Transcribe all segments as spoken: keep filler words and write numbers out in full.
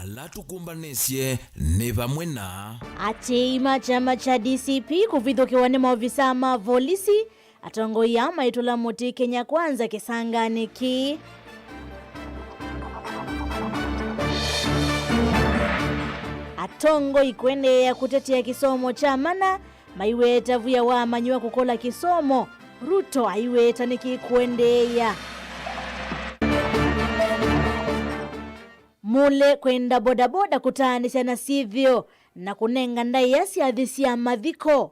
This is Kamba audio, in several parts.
Ala tũkũmbanĩsye nĩ vamwe na. Atĩĩi ma kyama kya D C P kũvithũkĩwa nĩ maovisaa ma volisi, atongoi aa maitũla mũtĩ Kenya Kwanza kĩsanganĩ kĩĩ. Atongoi kũendeea kũtetea kĩsomo kya mana, maiweta via wa amanyĩw'a kũkola kĩsomo, Ruto aiweta nĩkĩkũendeea. Mũle kwenda bodaboda kũtaanĩsya na syĩthĩo na kũnenga ndaĩa syathi sya mathiko.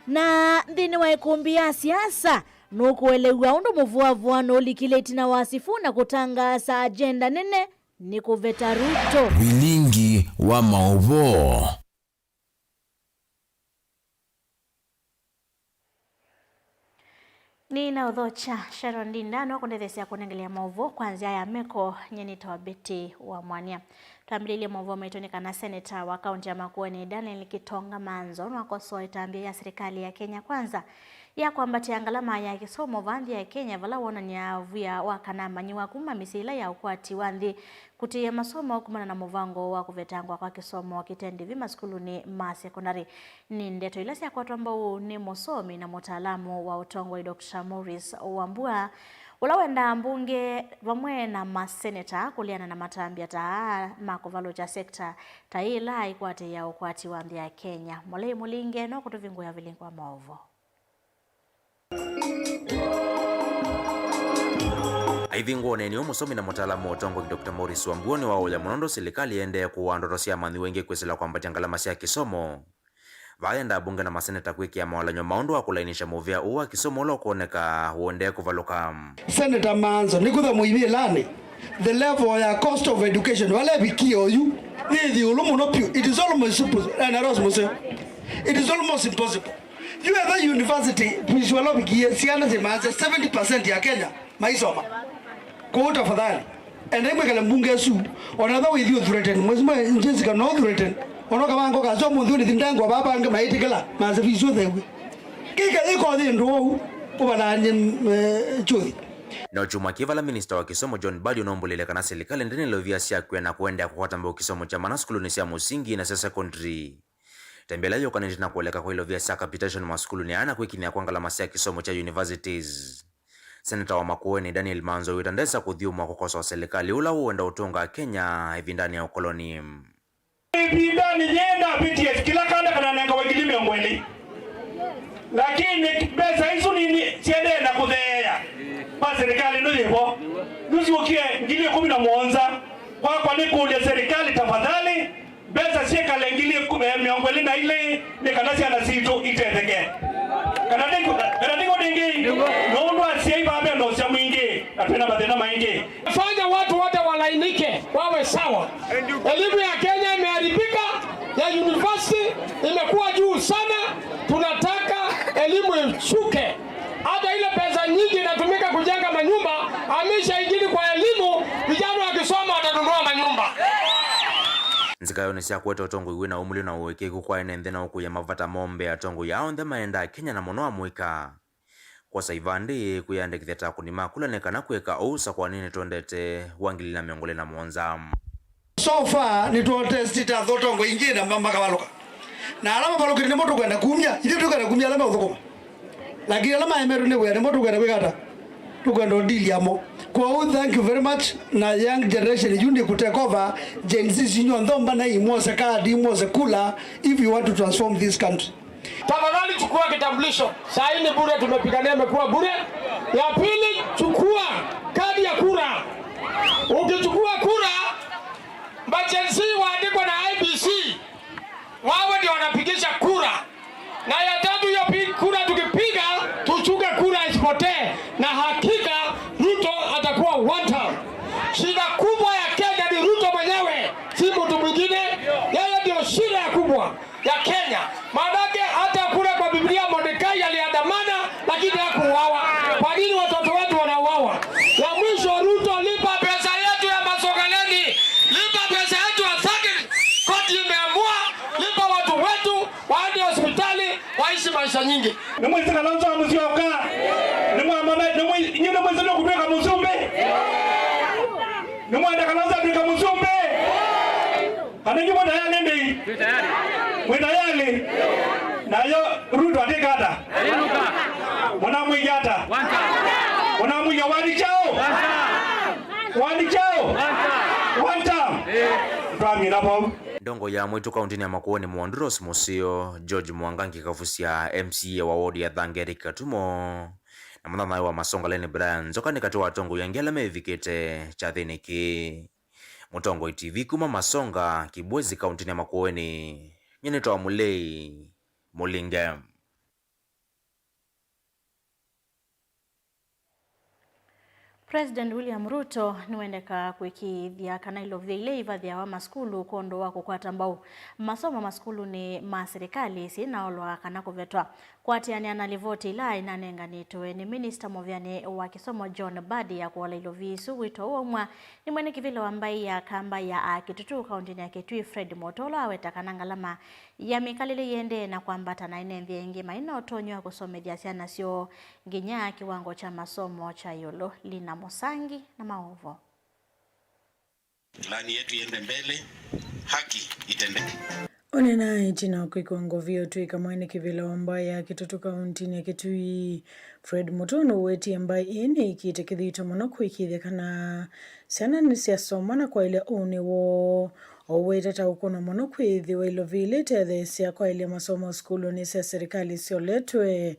Na nthĩnĩ wa ĩkũmbĩ ya siasa, nũkũelew'a ũndũ mũvũavũano ũlikile ĩtina wa Sifuna kũtangaasa agenda nene nĩ kũveta Ruto. Vilingi wa maũvoo. Nĩnaũthokya Sharon Ndinda no kũndetheesya kũnengelea maũvoo kwa nzĩa ya meko. Nyie nĩtawa Betty wa Mwania. Twambĩlĩlye maũvoo maitũ nĩ kana seneta wa kaunti ya Makueni Daniel Kitonga Manzo nwakosoa ĩtambya ya serikali ya Kenya Kwanza ya kwambatĩa ngalama ya kĩsomo va nthĩ ya Kenya, vala wonany'a via wa kana amanyĩw'a kuma mĩsyĩ ĩla ya ũkwati wa nthĩ kũtĩĩa masomo kumana na mũvango wa kũvetangwa kwa kĩsomo kĩte ndĩvi masukulunĩ ma sekondalĩ. Nĩ ndeto ila syakwatwa mbau nĩ mũsomi na mũtaalamu wa ũtongoi, Doctor Maurice Wambua, ũla wendaa mbunge vamwe na maseneta kũleana na matambya ta aa ma kũvalũkya sekta ta ĩla ĩkwatĩĩa ũkwati wa nthĩ ya Kenya. Mũlei Mũlinge no kũtũvingũĩa vilingi wa maũvoo. Aivingwa ũneeni ũũ, mũsomi na mũtaalamu wa ũtongoi Doctor Maurice Wambua nĩwaũya mũno ũndũ silikalĩ ĩendee kũaa ndoto sya amanyĩw'a aingĩ kwĩsĩla kwambatya ngalama sya kĩsomo. Vaa enda ambunge na maseneta kwĩkĩa mawalany'o ma ũndũ wa kũlainisha mũvĩa ũũ wa kĩsomo ũla ũkwoneka ũendee kũvalũka. Seneta Manzo, nĩkwĩthwa mũivĩlanĩ, the level ya cost of education vala ĩvikie oyu yĩ ĩũlũ mũno vyũ. It is almost impossible. And Rose Museo, it is almost impossible. Yu etha university, fees vala ũvikie, syana syĩmanze seventy percent ya Kenya maisoma kũu. Tafadhali, endai mwĩkale mbunge ĩsu, ona etha wĩthi ũthreaten, Mheshimiwa Jessica, no ũthreaten, ona ũkavango kasyo mũnthĩ ũnĩthi ndengwa vaa vangĩ maĩtĩkĩla, manze fees ũthew'e. Kĩka ĩko yĩ ndũũ, ũvalany'e, eh, chuthi. No kyumwa kĩ vala minista wa kĩsomo John Mbadi ũnaumbũlĩle kana silikalĩ ndĩna ilovia sya kwĩa na kũendeea kũkwata mbau kĩsomo kya mana sukulunĩ sya mũsingi na sya sekondari. Tembea ĩla yũkanĩte na kũeleka kwa ilovia sya capitation masukulunĩ aa na kwĩkinyĩa kwa ngalama sya kĩsomo kya universities. Seneta wa Makueni Daniel Manzo wĩta ndesa kũthyũmũa kũkosoa silikalĩ ũla ũũenda ũtũnga Kenya ĩvindanĩ ya ũkoloni. Ĩvindanĩ yĩĩ ndavĩtie kĩla kanda kananengawa ngili mĩongo ĩlĩ. Lakini mbesa isu nini siendee na kũtheea kwa serikali ĩno yĩvo. Nĩsyũkie ngili ĩkũmi na mũonza. Kwakwa nĩ kũlya serikali, tafadhali, mbesa syĩkale ngili ĩkũmi, eh, mĩongo ĩlĩ na ilĩ nĩ kana syana sitũ itetheke. Kana ndĩngũ, kana ndĩngũ nĩngĩ, nũndũ asyai vaa ve na ũsya mwingĩ, na twĩna mathĩna maingĩ. Fanya watu wote walainike, wawe sawa. Elimu ya Kenya imeharibika, ya university imekuwa juu sana. Tunataka elimu ishuke. Hata ile pesa nyingi inatumika kujenga manyumba, hamisha ingine kwa elimu, vijana wakisoma watanunua manyumba. Nzika yonĩ sya kũete ũtongoi wĩ na umĩlyo na ũĩkĩĩku kwa ene nthĩ na ũkũya mavata moo mbee, atongoi aa onthe maendaa Kenya na mũno amũika kwosa ivandĩ kwĩyandĩkĩthya ta akũni ma kula nĩ kana kwĩka ũu ũsakũanĩnĩ twendete wa ngili na mĩongo ĩlĩ na mũonza. So far, nĩtwotestĩte atongoi aingĩ na ma-, makavalũka. Na ala mavalũkĩte nĩmo tũkwenda kumya, ithyĩ tũkwenda kumya ala meũthũkũma. Lakini ala maemetwe nĩ wĩa nĩmo tũkwenda kwĩka ata? Tũkwenda ũdili amo. Kwoou, thank you very much. Na young generation yu nĩ kũ take over, Gen Z sinyonthe mbanai, mwose kadi, mwose kula, if you want to transform this country. Tafadhali chukua kitambulisho. Saa hii ni bure, tumepigania imekuwa bure. Ya pili, chukua kadi ya kura. Ukichukua kura, ma Gen Z waandikwa na I B C, wawe ndio wanapigisha kura. Na ya tatu, hiyo pi-, kura tukipiga, tuchunge kura isipotee. Na hakika Ruto atakuwa one term. Shida kubwa ya Kenya ni Ruto mwenyewe, si mtu mwingine. Yeye ndio shida ya kubwa ya Kenya. Maanake hata kule kwa Biblia Mordekai aliandamana, lakini hakuuawa. Kwa nini watoto wetu wanauawa? Ya mwisho, Ruto, lipa pesa yetu ya masogaleni. Lipa pesa yetu ya SACCOS. Koti imeamua, lipa watu wetu, waende hospitali, waishi maisha nyingi. Nĩmwĩsĩ Kalonzo wa Musyoka? Nĩmwamona, nĩmwĩ-, inyuĩ nĩmwĩsĩ nũkũtwĩka mũsumbĩ? Nĩmwenda Kalonzo atw'ĩke mũsumbĩ? Kana inyuĩ mwĩ tayarĩ ndĩi? Mwĩ tayarĩ? Nayo Ruto atĩka ata? Mũnamwĩie ata? Mũnamwĩie wani chao? Wani chao? One time. Twamina vau. Ndongoi ya mwĩtu kauntinĩ ya Makueni Mwondu Rose Mũseo, George Mwangangi Kavusya, M C A wa ward ya Thange Eric Katumo, na mũnyanyae wa Masonga Lenny Brian Nzoka nĩ katĩ wa atongoi angĩ ala mevikĩte kyathĩnĩ kĩĩ. Mũtongoi T V kuma Masonga, Kibwezi, kauntinĩ ya Makueni, nyie nĩtawa Mũlei Mũlinge. President William Ruto nĩwendekaa kũĩkĩĩthya kana ilovia ila ivathĩawa masukulu kwondũ wa kũkwata mbau masomo masukulunĩ ma silikalĩ syĩnaolwa kana kũvetwa. Kũatĩanĩa na livoti ila inanenganĩtwe nĩ minista mũvĩanĩ wa kĩsomo John Mbadi ya kũola ilovia isu, wĩto ũũ waumwa nĩ mwene kĩvĩla wa mbaĩ ya Kamba ya Akĩtũtũ kauntinĩ ya Kitui, Fred Mũtũlũ, aweta kana ngalama ya mĩkalĩle ĩendee na kwambata, na ene nthĩ aingĩ mai na ũtonyi wa kũsomethya syana syoo nginya kĩwango kya masomo kya ĩũlũ. Lina Mũsangi na maũvoo. Plani yetu iende mbele, haki itendeke. Onena ĩtina wa kwĩkĩwa ngovia ũtw'ĩka mwene kĩvĩla wa mbaĩ ya Kĩtũtũ kauntinĩ ya Kitui, Fred Mũtũlũ nũwetie mbaĩ ĩĩ nĩĩkĩte kĩthito mũno kũĩkĩĩthya kana syana nĩsyasoma na kwaĩlya ũnĩ woo. Ũweta ta ũkũno mũno kwĩthĩwa ilovia ila itetheesya kwaĩlya masomo sukulunĩ sya silikalĩ syoletwe,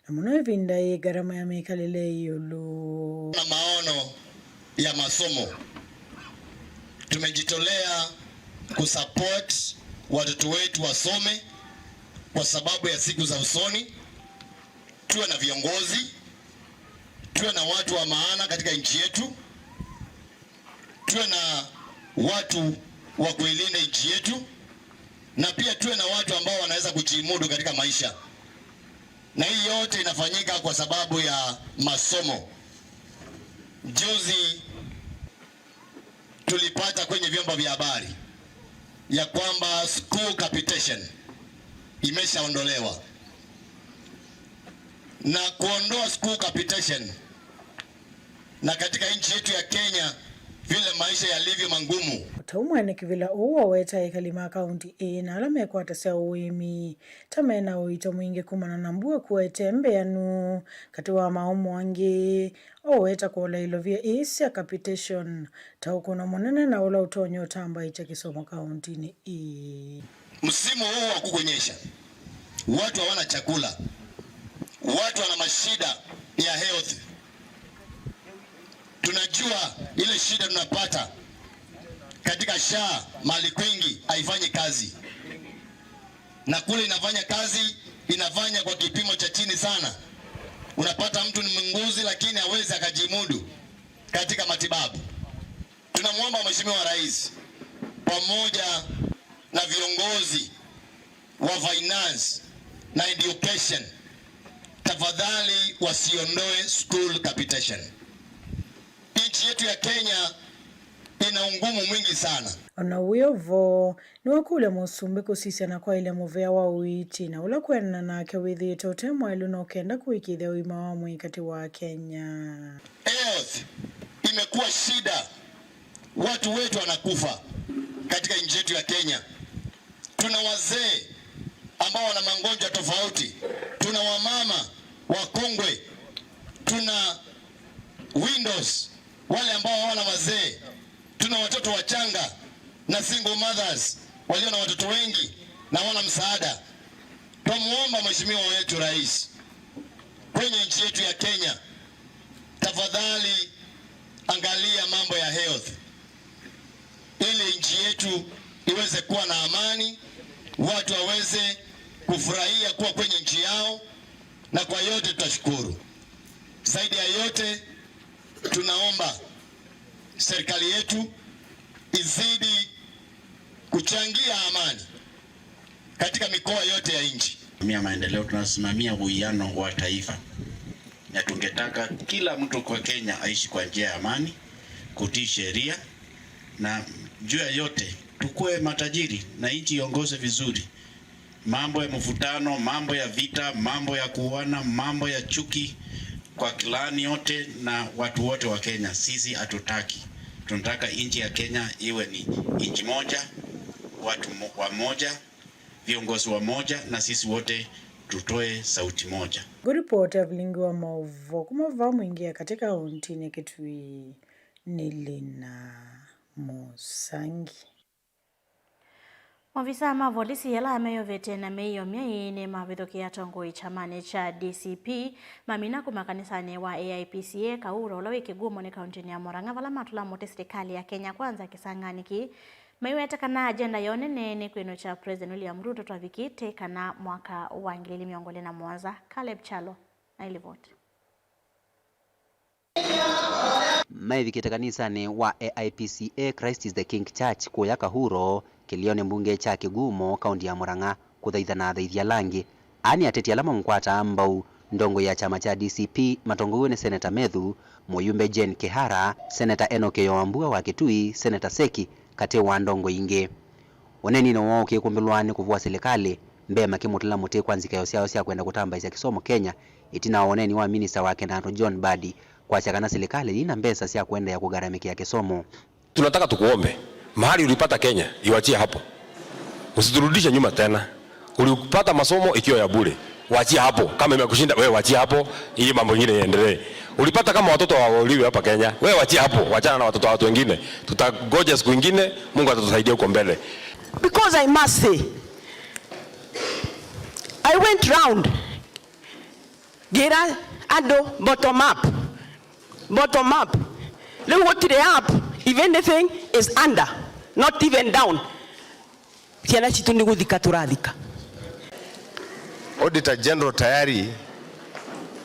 na mũno ĩvinda yĩ ngarama ya mĩkalĩle ĩũlũ. Na maono ya masomo. Tumejitolea kusupport watoto wetu wasome kwa sababu ya siku za usoni. Tuwe na viongozi, tuwe na watu wa maana katika nchi yetu, tuwe na watu wa kuilinda nchi yetu, na pia tuwe na watu ambao wanaweza kujimudu katika maisha. Na hii yote inafanyika kwa sababu ya masomo. Juzi tulipata kwenye vyombo vya habari ya kwamba school capitation imeshaondolewa. Na kuondoa school capitation, na katika nchi yetu ya Kenya, vile maisha yalivyo magumu. O ta ũu mwene kĩvĩla ũũ waweta ekali ma kaunti ĩĩ na ala mekwatasya ũĩmi ta mena ũito mwingĩ kumana na mbua kũete mbeanu, katĩ wa maũmũ angĩ, oweta kũola ilovia ii sya capitation ta ũkũno mũnene na ũla ũtonya ũtambaĩkya kĩsomo kauntinĩ ii. Msimu huu wa kukunyesha, watu hawana chakula, watu wana mashida ya health. Tunajua ile shida tunapata katika SHA, mahali kwingi haifanyi kazi, na kule inafanya kazi, inafanya kwa kipimo cha chini sana. Unapata mtu ni muuguzi lakini hawezi akajimudu katika matibabu. Tunamwomba Mheshimiwa Rais pamoja na viongozi wa finance na education, tafadhali wasiondoe school capitation. Nchi yetu ya Kenya ina ugumu mwingi sana. O na wĩ o vo, nĩwakũlya mũsumbĩ kũsisya na kwaĩlya mũvea wa ũiiti, na ũla kwĩanana nake wĩthĩĩtwe ũte mwaĩlu no kenda kũĩkĩĩthya ũima wa mwĩĩ katĩ wa Akenya. Health imekuwa shida. Watu wetu wanakufa katika nchi yetu ya Kenya. Tuna wazee ambao wana magonjwa tofauti. Tuna wamama wakongwe. Tuna widows, wale ambao hawana wazee. Tuna watoto wachanga na single mothers walio na watoto wengi na hawana msaada. Twamuomba Mheshimiwa wetu Rais, kwenye nchi yetu ya Kenya, tafadhali angalia mambo ya health, ili nchi yetu iweze kuwa na amani, watu waweze kufurahia kuwa kwenye nchi yao, na kwa yote tutashukuru. Zaidi ya yote, tunaomba serikali yetu izidi kuchangia amani katika mikoa yote ya nchi. Simamia maendeleo, tunasimamia uwiano wa taifa, na tungetaka kila mtu kwa Kenya aishi kwa njia ya amani, kutii sheria, na juu ya yote, tukue matajiri na nchi iongoze vizuri. Mambo ya mvutano, mambo ya vita, mambo ya kuuana, mambo ya chuki kwa clan yote na watu wote wa Kenya, sisi hatutaki. Tunataka nchi ya Kenya iwe ni nchi moja, watu mo-, wamoja, viongozi wamoja, na sisi wote tutoe sauti moja. Ngũripota vilingi wa maũvoo kuma vaa mũingĩ katika kaunti ya Kitui nĩ Lina Mũsangi. Maovisaa ma volisi ala meyovete na mĩio myaĩ nĩmavĩthũkĩe atongoi kyamanĩ kya D C P, mamina kuma kanisanĩ wa A I P C A Kauro, ũla wĩ Kĩgumo nĩ kauntinĩ ya Murang'a, vala matũla mũtĩ silikalĩ ya Kenya Kwanza kĩsanganĩ kĩĩ, maiweta kana agenda yoo nene nĩ kwĩnũkya President William Ruto twavikĩte kana mwaka wa ngili ili mĩongo ĩlĩ na mũonza. Caleb Kyalo na ilivoti. Maivikĩte kanisanĩ wa A I P C A Christ is the King Church kũya Kahuro, kĩlĩonĩ mbunge kya Kĩgumo, kaunti ya Murang'a, kũthaitha na athaithi ala angĩ. Aa nĩ ateti ala mamũkwataa mbau ndongoi ya kyama kya D C P matongoew'e nĩ Seneta Methu, mũyumbe Jane Kihara, Seneta Enock Kĩyo Wambua wa Kitui, Seneta Seki, katĩ wa ndongoi ingĩ. Ũneeninĩ woo ũkĩkũmbĩlwa nĩ kũvũa silikalĩ, mbee makĩmũtũla mũtĩ kwa nzikayo syao sya kwenda kũtambaĩsya kĩsomo Kenya, ĩtina wa ũneeni wa minista wa Kĩnandũ John Mbadi kwasya kana silikalĩ yĩna mbesa sya kũendeea kũgaramĩkĩa kĩsomo. Tunataka tukuombe, mahali ulipata Kenya, iwachie hapo. Usiturudishe nyuma tena. Ulipata masomo ikiwa ya bure. Wachia hapo. Kama imekushinda, wewe wachia hapo, ili mambo ingine iendelee. Ulipata kama watoto hawauliwi hapa Kenya, wewe wachia hapo. Wachana na watoto wa watu wengine. Tutangoja siku ingine, Mungu atatusaidia huko mbele. Because I must say, I went round. Ngĩra andũ bottom up. Bottom up. Rĩu gũtirĩ up. If anything is under, not even down. Syana citũ nĩ gũthika tũrathika. Auditor General tayari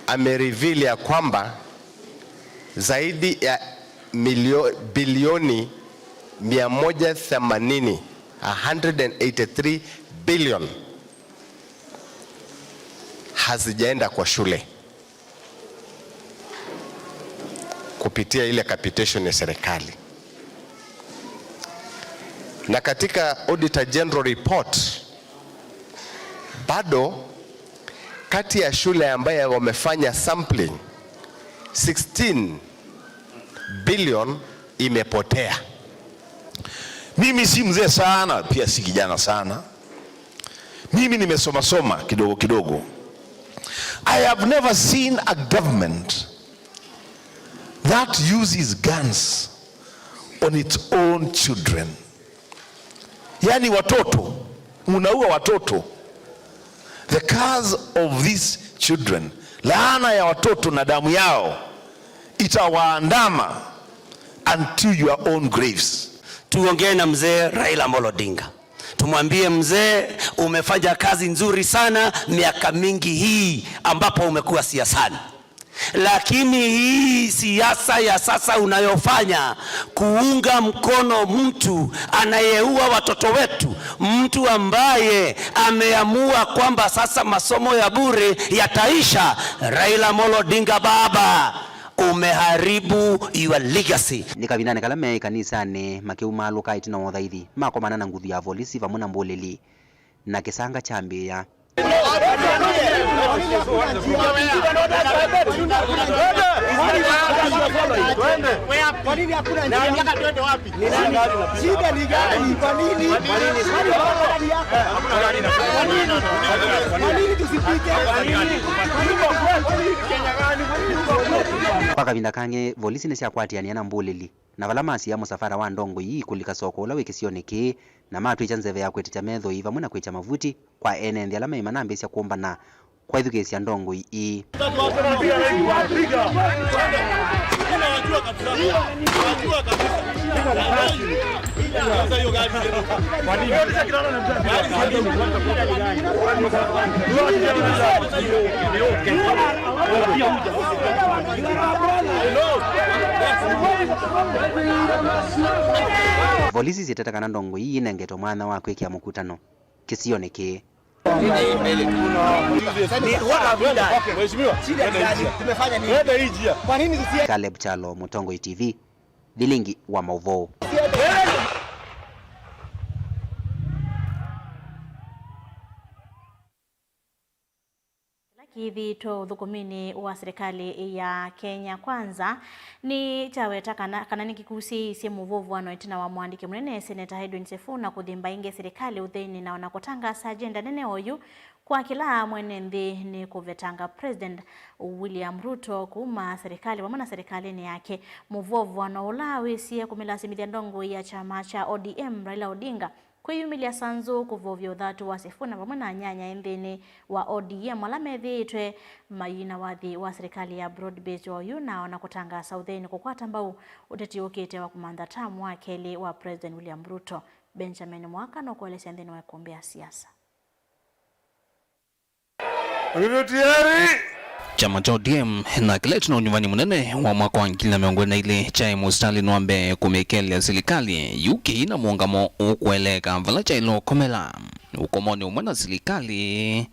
amereveal ya kwamba zaidi ya milio-, bilioni mia moja themanini, a hundred and eighty-three billion, hazijaenda kwa shule kupitia ile capitation ya serikali. Na katika Auditor General report, bado kati ya shule ambaye wamefanya sampling, sixteen billion imepotea. Mimi si mzee sana, pia si kijana sana. Mimi nimesoma soma kidogo kidogo. I have never seen a government that uses guns on its own children. Yaani watoto, mnaua watoto. The curse of these children, laana ya watoto na damu yao itawaandama until your own graves. Tuongee na mzee Raila Amolo Odinga. Tumwambie, mzee, umefanya kazi nzuri sana miaka mingi hii ambapo umekuwa siasani. Lakini hii siasa ya sasa unayofanya, kuunga mkono mtu anayeua watoto wetu, mtu ambaye ameamua kwamba sasa masomo ya bure yataisha, Raila Amolo Odinga baba, umeharibu your legacy. Nĩ kavindanĩ kala me ĩkanisanĩ makĩumaalũka ĩtina wa ũthaithi, makomana na nguthu ya volisi vamwe na mbũlĩli, na kĩsanga kyambĩĩa. Kwa nini hakuna njia? Shida ni gani? Kwa nini? Kwani barabara ni yako? Kwa nini? Kwa nini tusipite? Kwa nini? Kwa nini? Kwa kavinda kangĩ, volisi nĩsyakwatĩanĩa na mbũlĩli, na vala masia mũsafara wa ndongoi ii kũlika soko ũla wĩ kĩsionĩ kĩĩ, na matwĩkya nzeve ya kwĩtĩkya methoi vamwe na kwĩkya mavuti kwa ene nthĩ ala maĩ manambĩĩsya kũmbana kwaĩthukĩĩsya ndongoi ii. Volisi syĩtete kana ndongoi ii inengetwe mwanya wa kwĩkĩa mũkutano kĩsionĩ kĩĩ. Ni, what have we done? Mheshimiwa, shida ni gani? Tumefanya nini? Twende hii njia. Kwa nini tusiende? Caleb Kyalo, Mũtongoi T V, vilingi wa maũvoo. Kĩla kĩĩ Kĩthitwe ũthũkũminĩ wa silikalĩ ya Kenya Kwanza nĩkyaweta kana, kana nĩkĩkusĩĩisye mũvũvũano ĩtina wa mũandĩki mũnene Seneta Edwin Sifuna kũthimba ĩngĩ silikalĩ ũtheinĩ na ona kũtangaasa agenda nene oyu kwa kĩla mwene nthĩ nĩ kũvetanga President William Ruto kuma silikalĩ vamwe na silikalĩnĩ yake. Mũvũvũano ũla wĩsie kũmĩlasimĩthya ndongoi ya kyama kya O D M Raila Odinga kwĩyumĩlya sanzũ kũvovya ũthatu wa Sifuna vamwe na anyanya nthĩnĩ wa O D M ala methĩĩtwe mayina wathi wa silikalĩ ya broad based oyu na ona kũtangaasa ũtheinĩ kũkwata mbau ũteti ũkĩte wa kũmantha tamu wa kelĩ wa President William Ruto. Benjamin Mwaka nũkũelesya nthĩnĩ wa ĩkũmbĩ ya siasa. Nĩtũtiari. Kyama kya O D M na kĩla kĩna ũnyuvani mũnene wa mwaka wa ngili na mĩongo ĩlĩ na ilĩ kyaĩ mũsitalĩnĩ wa mbee kũmĩkelea silikalĩ yu kĩi na mũũngamo ũkũeleeka vala kyaĩle ũkomela ũkomonĩ ũmwe na silikalĩ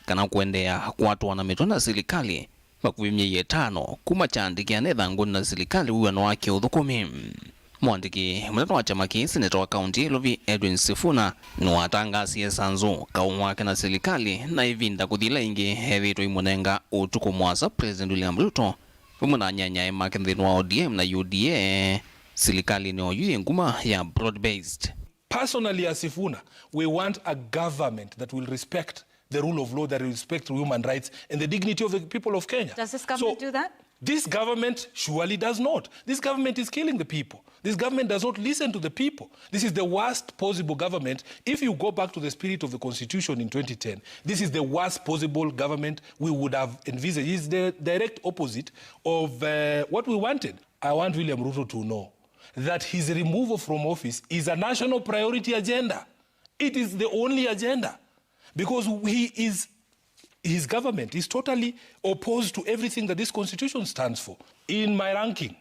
kana kũendeea kwatwa na mĩtwe na silikalĩ vakuvĩ myei ĩtano kuma kyaandĩkĩane ĩthangũnĩ na silikalĩ wĩw'ano wa kĩũthũkũmi. Mũandĩki mũnene wa kyama kĩĩ, seneta wa kaunti ya Ilovi Edwin Sifuna, nĩwatangaasie sanzũ kaũ wake na silikalĩ na ĩvinda kũthi ĩla ĩngĩ ethĩĩtwe imũnenga ũtukũ mũasa President William Ruto vamwe na anyanyae make nthĩnĩ wa O D M na U D A silikalĩnĩ oyu yĩ nguma ya broad based. Personally, as Sifuna, we want a government that will respect the rule of law, that respect human rights and the dignity of the people of Kenya. Does this government do that? This government surely does not. This government is killing the people. This government does not listen to the people. This is the worst possible government. If you go back to the spirit of the constitution in twenty ten, this is the worst possible government we would have envisaged. It's the direct opposite of, uh, what we wanted. I want William Ruto to know that his removal from office is a national priority agenda. It is the only agenda. Because he is, his government is totally opposed to everything that this constitution stands for. In my ranking,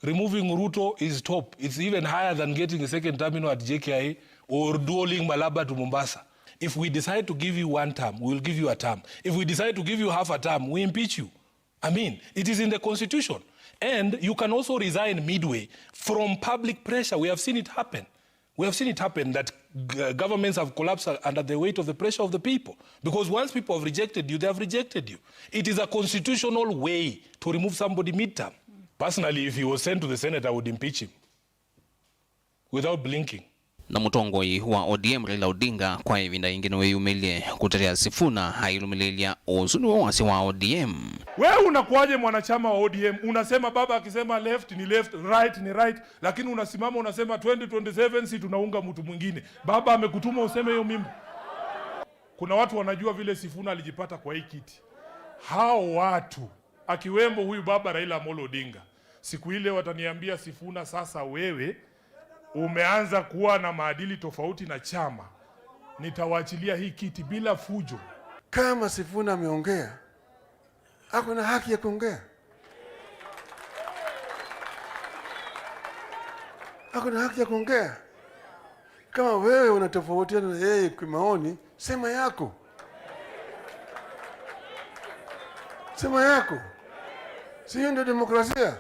removing Ruto is top. It's even higher than getting a second terminal at J K I A or dualing Malaba to Mombasa. If we decide to give you one term, we will give you a term. If we decide to give you half a term, we impeach you. I mean, it is in the constitution. And you can also resign midway from public pressure. We have seen it happen. We have seen it happen that g-, governments have collapsed under the weight of the pressure of the people. Because once people have rejected you, they have rejected you. It is a constitutional way to remove somebody midterm. Personally, if he was sent to the Senate, I would impeach him without blinking. Na mũtongoi wa O D M Raila Odinga kwa ĩvinda yĩngĩ nĩwĩyumĩlye kũtetea Sifuna ailũmĩlĩlya ũsu nĩwe wasya wa O D M. Wewe unakuwaje mwanachama wa O D M? Unasema baba akisema left ni left, right ni right, lakini unasimama unasema twenty twenty-seven si tunaunga mtu mwingine. Baba amekutuma useme hiyo mimbo? Kuna watu wanajua vile Sifuna alijipata kwa hii kiti. Hao watu, akiwemo huyu baba Raila Amolo Odinga, siku ile wataniambia, "Sifuna, sasa wewe umeanza kuwa na maadili tofauti na chama, nitawaachilia hii kiti bila fujo." Kama Sifuna ameongea, ako na haki ya kuongea. Ako na haki ya kuongea. Kama wewe unatofautiana na yeye kimaoni, sema yako. Sema yako. Si hiyo ndio demokrasia?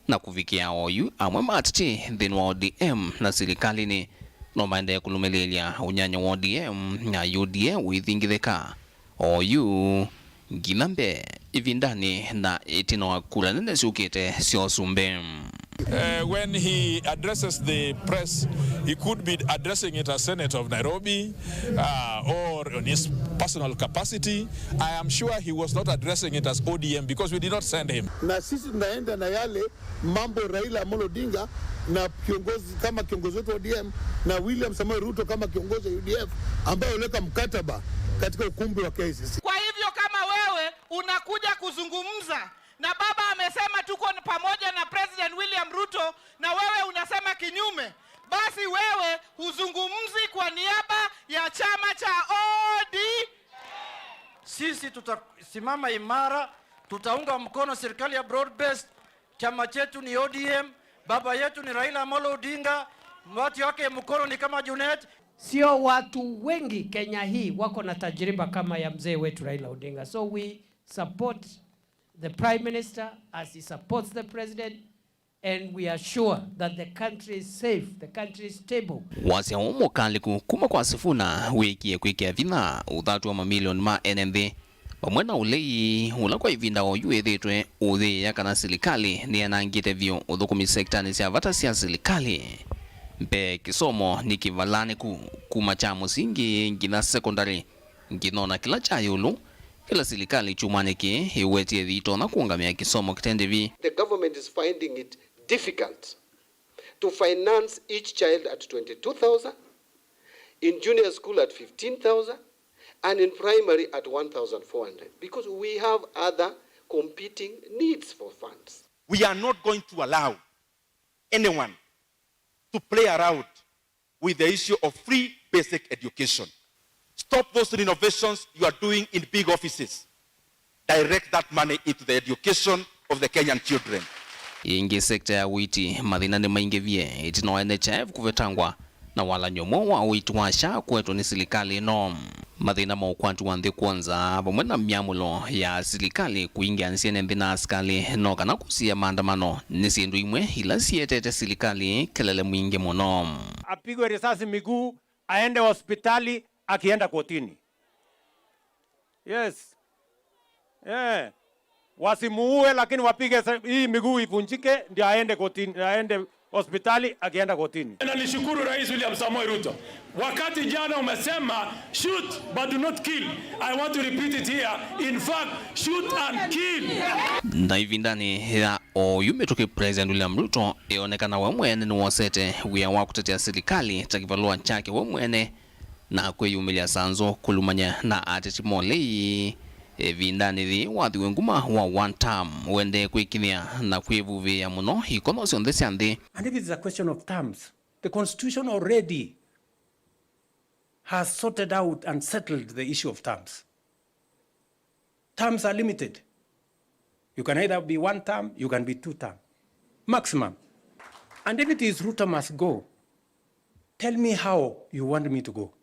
Na kũvikĩa oyu, amwe ma ateti nthĩnĩ wa O D M na silikalĩnĩ no maendee kũlũmĩlĩĩlya ũnyanya wa O D M na U D A ũithingithĩka oyu nginya mbee ĩvindanĩ na ĩtina wa kura nene syũkĩte sya ũsumbĩ. Uh, when he addresses the press, he could be addressing it as Senator of Nairobi, uh, or on his personal capacity. I am sure he was not addressing it as O D M because we did not send him. Na sisi tunaenda na yale mambo Raila Amolo Odinga na kiongozi, kama kiongozi wetu wa O D M, na William Samoei Ruto kama kiongozi wa U D F, ambaye aliweka mkataba katika ukumbi wa K I C C. Kwa hivyo kama wewe unakuja kuzungumza na baba amesema tuko pamoja na President William Ruto na wewe unasema kinyume, basi wewe huzungumzi kwa niaba ya chama cha O D M. Sisi tutasimama imara, tutaunga mkono serikali ya broad based. Chama chetu ni O D M, baba yetu ni Raila Amolo Odinga, watu wake mkono ni kama Junet. Sio watu wengi Kenya hii wako na tajriba kama ya mzee wetu Raila Odinga. So we support the Prime Minister as he supports the President, and we are sure that the country is safe, the country is stable. Wasya ũũ mũkalĩku kuma kwa Sifuna wĩkie kwĩkĩa vinya ũthatu wa mamilioni ma ene nthĩ vamwe na ũlei ũla kwa ĩvinda o yu wĩthĩĩtwe ũyĩĩa kana silikalĩ nĩyanangĩte vyũ ũthũkũmi sektanĩ sya vata sya silikalĩ. Mbee, kĩsomo nĩ kĩvalanĩku kuma kya mũsingi nginya sekondalĩ, nginya ona kĩla kya ĩũlũ, kĩla silikalĩ kyumwanĩ kĩĩ ĩwetie yĩitonya kũũngamĩa kĩsomo kĩte ndĩvi. The government is finding it difficult to finance each child at twenty-two thousand, in junior school at fifteen thousand, and in primary at one thousand four hundred, because we have other competing needs for funds. We are not going to allow anyone to play around with the issue of free basic education. Stop those renovations you are doing in big offices. Direct that money into the education of the Kenyan children. Ĩngĩ, sekta ya ũiiti, mathĩna nĩmaingĩvie ĩtina wa N H I F kũvetangwa na walany'o mweũ wa ũiiti wa SHA kũetwe nĩ silikalĩ ĩno. Mathĩna ma ũkwati wa nthĩ kwonza, vamwe na myamũlo ya silikalĩ kũingĩanĩsya ene nthĩ na asikalĩ, no kana kũsiĩa maandamano, nĩ syĩndũ imwe ila sietete silikalĩ kelele mwingĩ mũno. Apigwe risasi miguu, aende hospitali akienda kotini. Yes. Eh. Wasimuue, lakini wapige se-, hii miguu ivunjike, ndio aende kotini, aende hospitali akienda kotini. Na nishukuru Rais William Samoei Ruto. Wakati jana umesema, "Shoot, but do not kill." I want to repeat it here. In fact, shoot and kill. Na ĩvindanĩ ya oyu mĩtũkĩ, President William Ruto eonekana we mwene nĩwosete wĩa wa kũtetea silikalĩ ta kĩvalũa kyake we mwene, na kwĩyumĩlya sanzũ kũlumany'a na ateti ma ũlei. Ĩvindanĩ yĩĩ, wathi wĩ nguma wa one term ũendee kwĩkinyĩa na kwĩvuvĩĩa mũno ikonyo syonthe sya nthĩ. And if it's a question of terms, the constitution already has sorted out and settled the issue of terms. Terms are limited. You can either be one term, you can be two term, maximum. And if it is Ruto must go, tell me how you want me to go.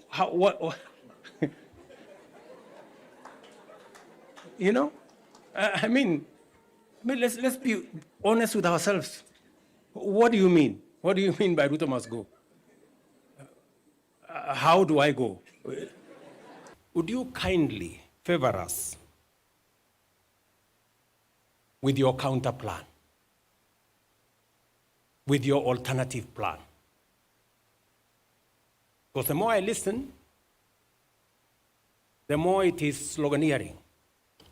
How, what, what? You know, I, I mean, I mean, let's, let's be honest with ourselves. What do you mean? What do you mean by Ruto must go? Uh, how do I go? Would you kindly favor us with your counter plan, with your alternative plan? Because the more I listen, the more it is sloganeering.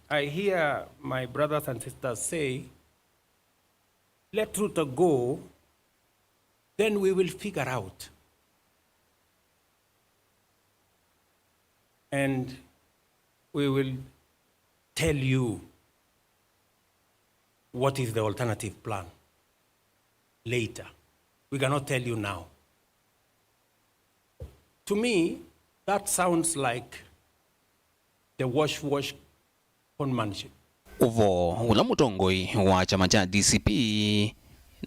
I hear my brothers and sisters say, "Let Ruto go, then we will figure out." And we will tell you what is the alternative plan later. We cannot tell you now. To me, that sounds like the wash wash conmanship. Ũvoo ũla mũtongoi wa kyama kya D C P,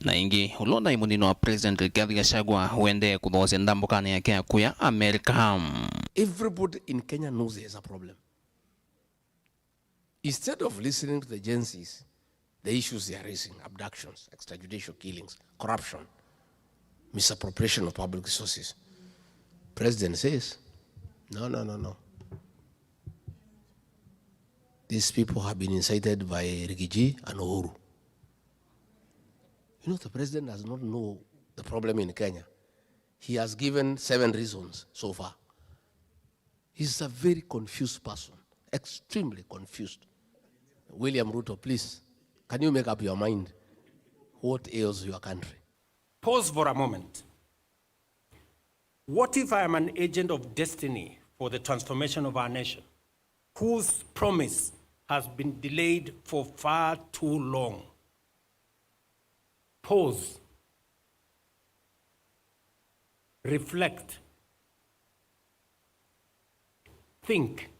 na ĩngĩ ũla ũnaĩ mũnini wa President Rigathi Gachagua, ũendee kũthoosya ndambũkanĩ yake ya kũya America. Everybody in Kenya knows there's a problem. Instead of listening to the Gen Zs, the issues they are raising, abductions, extrajudicial killings, corruption, misappropriation of public resources, President says, "No, no, no, no. These people have been incited by Rigiji and Uhuru." You know, the president does not know the problem in Kenya. He has given seven reasons so far. He's a very confused person, extremely confused. William Ruto, please, can you make up your mind? What ails your country? Pause for a moment. What if I am an agent of destiny for the transformation of our nation, whose promise has been delayed for far too long? Pause. Reflect. Think.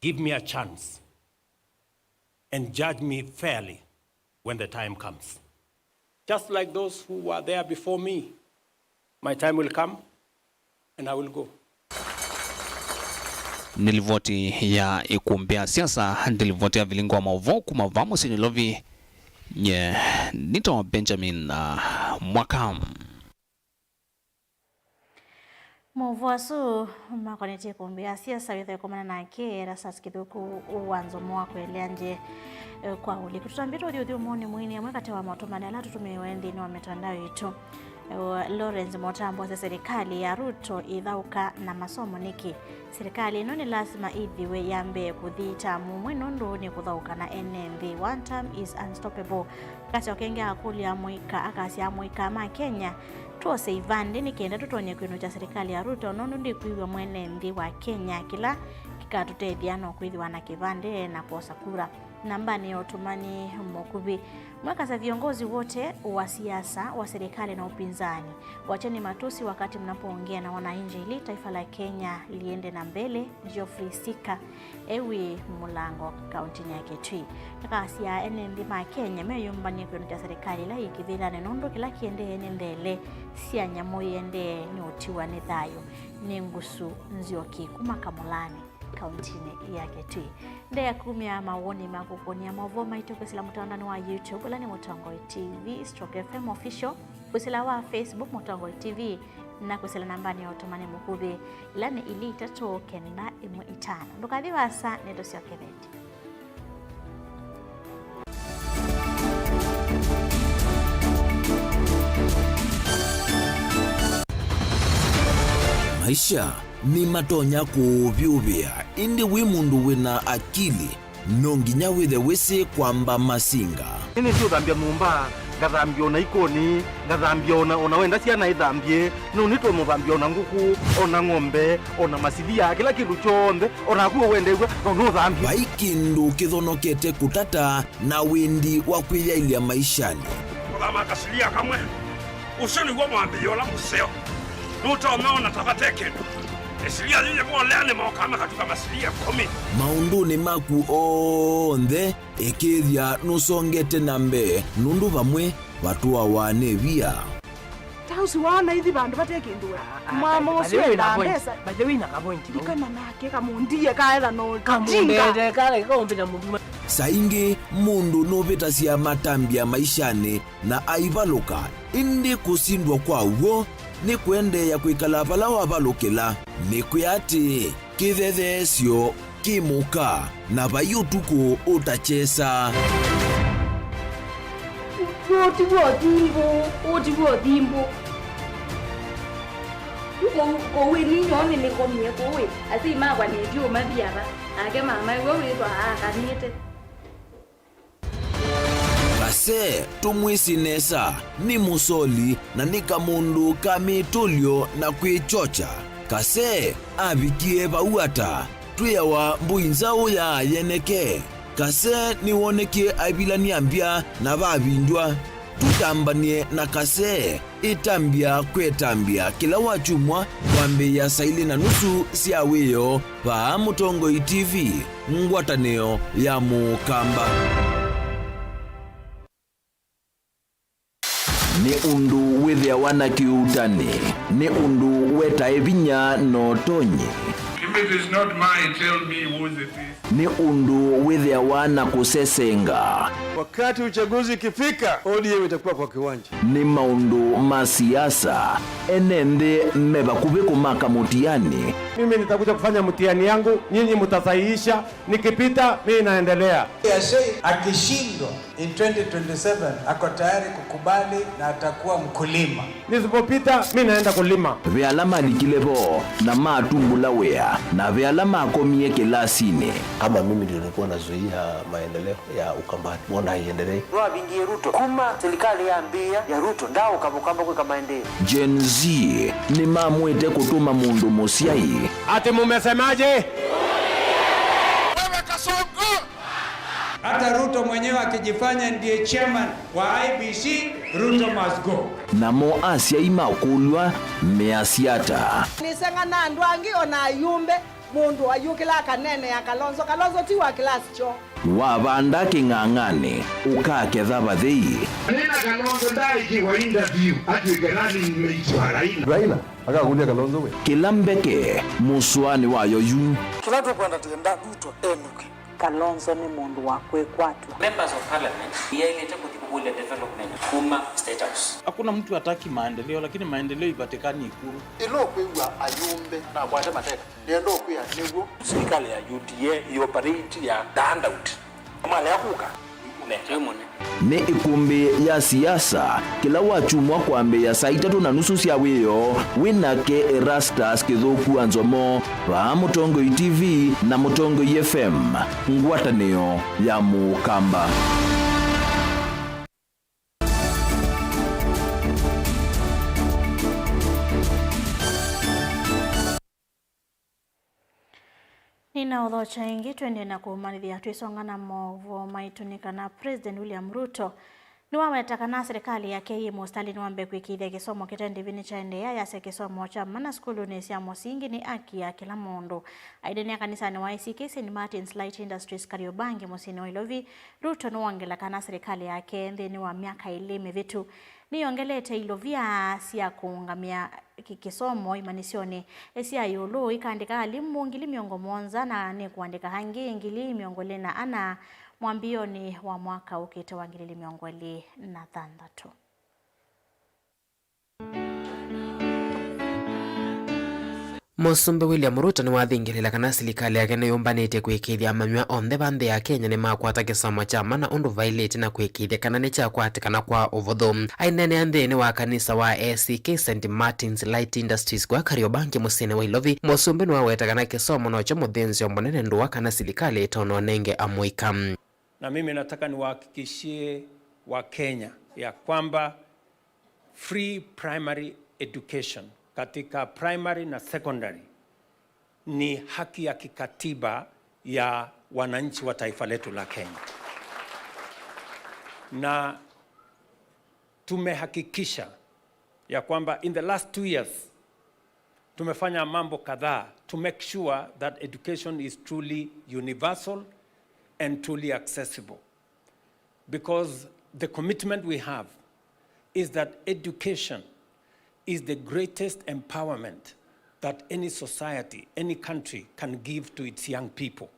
Give me a chance and judge me fairly when the time comes. Just like those who were there before me, my time will come and I will go. Nĩ livoti ya ĩkumbĩ ya siasa, nĩ livoti ya vilingi wa maũvoo kuma vaa mũsyĩ Nairobi. Nye nĩtawa Benjamin, uh, Mwaka. Maũvoo asu makonetye ĩkũmbĩ ya siasa wĩthwe kũmana nake Erastus Kĩthũku wa Nzomo wa kũelea nje, eh, kwa ũliku. Tũtambie tũthi ũthyũmũonĩ mũini amwe katĩ wa maũtũmani ala tũtũmĩĩwe nthĩnĩ wa mĩtandao itũ. Eh, Lawrence Motambo asya serikali ya Ruto ĩthaũka na masomo nĩkĩ? Serikali ĩno nĩ lasima ĩthĩwe ya mbee kũthi tamu ũmwe nũndũ nĩ kũthaũka na ene nthĩ. One term is unstoppable. Akasyoka ĩngĩ akũlya amũika, akasya amũika ma Kenya, twose ivandĩ nĩ kenda tũtonye kwĩnũkya serikali ya Ruto, nũndũ ndikwĩw'a mwene nthĩ wa Kenya kĩla kĩkatũtethya no kwĩthĩwa na kĩvandĩ na kwosa kura. Nambanĩ ya ũtũmani mũkuvĩ, mwekasya viongozi wote wa siasa, wa serikali na upinzani, wacheni matusi wakati mnapoongea na wananchi ili taifa la Kenya liende na mbele. Geoffrey Sika e wĩ Mũlango, kauntinĩ ya Kitui. Akasya ene nthĩ ma Kenya meyũmbany'e kwĩnũkya serikali ĩla yĩ kĩvĩlanĩ nũndũ kĩla kĩendee nĩ ndele sya nyamũ iendee nĩ ũtiwa nĩ thayũ nĩ Ngusu Nzioki kuma Kamũlanĩ, kauntinĩ ya Kitui. Ndea kumya mawoni ma kũkũnĩa maũvoo maitũ kwĩsĩla mũtandaonĩ wa YouTube, ũla nĩ Mũtongoi T V stroke F M Official, kwĩsĩla wa Facebook Mũtongoi T V, na kwĩsĩla nambanĩ ya ũtũmani mũkuvĩ, ĩla nĩ ili itatũ kenda ĩmwe itano. Ndũkathi vaasa, nĩtũsyokethetye. Maisha nĩmatonya kũũvyũvĩa, ĩndĩ wĩ mũndũ wĩna akili, no nginya wĩthe wĩsĩ kwamba masinga. Nĩnĩsĩ ũthambya nyũmba, ngathambya ona ikoni, ngathambya ona, ona wenda syana ithambye, no nĩtwe mũthambya ona ngũkũ, ona ng'ombe, ona masilia, kĩla kĩndũ kyonthe, ona naku wendew'a, no nũthambye. Vai kĩndũ kĩthonokete kũtata na wĩndi wa kwĩyaĩlya maishanĩ. Kũthama kasilia kamwe, ũsu nĩw'o mwambĩĩo ũla mũseo. Nũtonya ona ta vate kĩndũ. Ĩsilia yĩyĩvolea nĩmokaa makatuka masilia ĩkũmi. Maũndũnĩ maku onthe, ĩkĩĩthya nũsongete na mbee, nũndũ vamwe vatũawa nĩ via. Ta ũsu waona ithi vandũ vate kĩndũ we. Ah, ah, mama ũsu endaa mbesa. By the way, na kapointi. Ndikana nake kamundie kaetha no kamundete kale kaumbĩta mũndũ. Saa ingĩ mũndũ nũvĩtasya matambya maishanĩ na aivalũka, ĩndĩ kũsindwa kwa w'o nĩ kũendeea kwĩkala vala wavalũkĩla. Nĩkwĩa atĩĩ, kĩthetheesyo kĩ mũka, na vai ũtukũ ũtakyesa. Ũti w'o thimbũ, ũti w'o thimbũ. Kũu, kũu ĩni nyoo nĩnĩkomie kũu ĩ, asyai makwa nĩtyo mathi ava, nake mama ĩwe wĩthwa aakanĩte. Kase, tũmwĩsĩ nesa, nĩ mũsoli na nĩ kamũndũ ka mĩtũlyo na kwĩkyokya. Kase avikie vau ata? Twĩawa mbũi nzaũ ya yeneke. Kase nĩwonekie aivilany'a mbya na vavindw'a. Tũtambany'e na Kase. Ĩtambya kwĩ ĩtambya kĩla wakyumwa kwambĩĩa saa ilĩ na nusu sya wĩoo vaa Mũtongoi T V, ngwatanĩo ya Mũkamba. Nĩ ũndũ wĩthĩawa na kĩuutani, nĩ ũndũ wetae vinya na ũtonyi. If it is not mine, tell me whose it is. Nĩ ũndũ wĩthĩawa na kũsesenga. Wakati uchaguzi ikifika, O D M itakuwa kwa kiwanja. Nĩ maũndũ ma siasa, ene nthĩ me vakuvĩ kũmaka mũtiani. Mimi nitakuja kufanya mtihani yangu, nyinyi mtasahihisha, nikipita, mimi naendelea. Yashei akishindwa in twenty twenty-seven, ako tayari kukubali na atakuwa mkulima. Nisipopita, mimi naenda kulima. Ve ala malikile vo na matumbũla wĩa, na ve ala makomie kĩlasinĩ. Kama mimi ndio nilikuwa nazuia maendeleo ya Ukambani, mbona haiendelei? Nĩwavingie Ruto kuma serikali yambĩĩa ya Ruto, ndaũka Mũkamba kwĩka maendeeo. Gen Z nĩmamwĩte kũtũma mũndũ mũsyai. Ati mumesemaje? Wewe Kasongo! Hata Ruto mwenyewe akijifanya ndiye chairman wa I E B C, Ruto must go. Namo asyai makũlw'a measya ata? Nĩseng'ana andũ angĩ o na ayũmbe. Mũndũ ayũkĩla akaneenea Kalonzo. Kalonzo ti wa class kyoo. Wavanda kĩng'ang'anĩ, ũkaketha vathei. Nina Kalonzo ndaikiwa interview atw'ĩke running mate wa Raila. Raila akakũlya Kalonzo we. Kĩla mbeke, mũsũanĩ wayo yu. Kĩla tũkwenda, twenda Ruto enũke. Kalonzo nĩ mũndũ wa kwĩkwatw'a. Members of Parliament yaĩlĩte kũthi Ile development kuma State House. Hakuna mtu hataki maendeleo, lakini maendeleo ipatikani Ikulu. Ĩla ũkwĩw'a ayũmbe na akwate mateka, nĩenda ũkwĩa nĩw'o. Serikali ya U D A ĩoperate ya the handout. Malea kũka, nĩkũnenga. Nĩ ĩkũmbĩ ya siasa, kĩla wakyumwa kwambĩĩa saa itatũ na nusu sya wĩoo, wĩ nake Erastus Kĩthũku wa Nzomo, vaa Mũtongoi T V na Mũtongoi F M, ngwatanĩo ya Mũkamba. Nĩnaũthokya ĩngĩ, twendee na kũmanyĩthya twĩsonga na maũvoo maitũ nĩ kana President William Ruto nĩwaweta kana silikalĩ yake yĩ mũsitalĩnĩ wa mbee kwĩkĩĩthya kĩsomo kĩte ndĩvi nĩkyaendeea, yasya kĩsomo kya mana sukulunĩ sya mũsingi nĩ haki ya kĩla mũndũ. Aineenea kanisanĩ wa A C K Saint Martin's Light Industries Kariobangi mũsyĩnĩ wa Ilovi, Ruto nĩwongela kana silikalĩ yake nthĩnĩ wa myaka ĩlĩ mĩvĩtu nĩyongelete ilovia sya kũũngamĩa kĩ-, kĩsomo imanyĩsyonĩ sya ĩũlũ, ĩkaandĩka alimũ ngili mĩongo mũonza na nĩkũandĩka angĩ ngili mĩongo ĩlĩ na ana mwambĩĩonĩ wa mwaka ũkĩte wa ngili ili mĩongo ĩlĩ na thanthatũ. Mũsumbĩ William Ruto nĩwathingĩlĩĩla kana silikalĩ yake nĩyũmbanĩtye kwĩkĩĩthya amanyĩw'a onthe va nthĩ ya Kenya nĩmakwata kĩsomo kya mana ũndũ vaĩlĩte na kwĩkĩĩthya kana nĩkyakwatĩkana kwa ũvũthũ. Aineenea nthĩnĩ wa kanisa wa A C K Saint Martin's Light Industries kwa Kariobangi mũsyĩnĩ wa Ilovi, mũsumbĩ nĩwaweta kana kĩsomo nokyo mũthĩnzĩo mũnene ndũa kana silikalĩ ĩtonya ũnenge amũika. Na mimi nataka niwahakikishie Wakenya ya kwamba free primary education katika primary na secondary ni haki ya kikatiba ya wananchi wa taifa letu la Kenya. Na tumehakikisha ya kwamba in the last two years, tumefanya mambo kadhaa to make sure that education is truly universal and truly accessible. Because the commitment we have is that education is the greatest empowerment that any society, any country can give to its young people.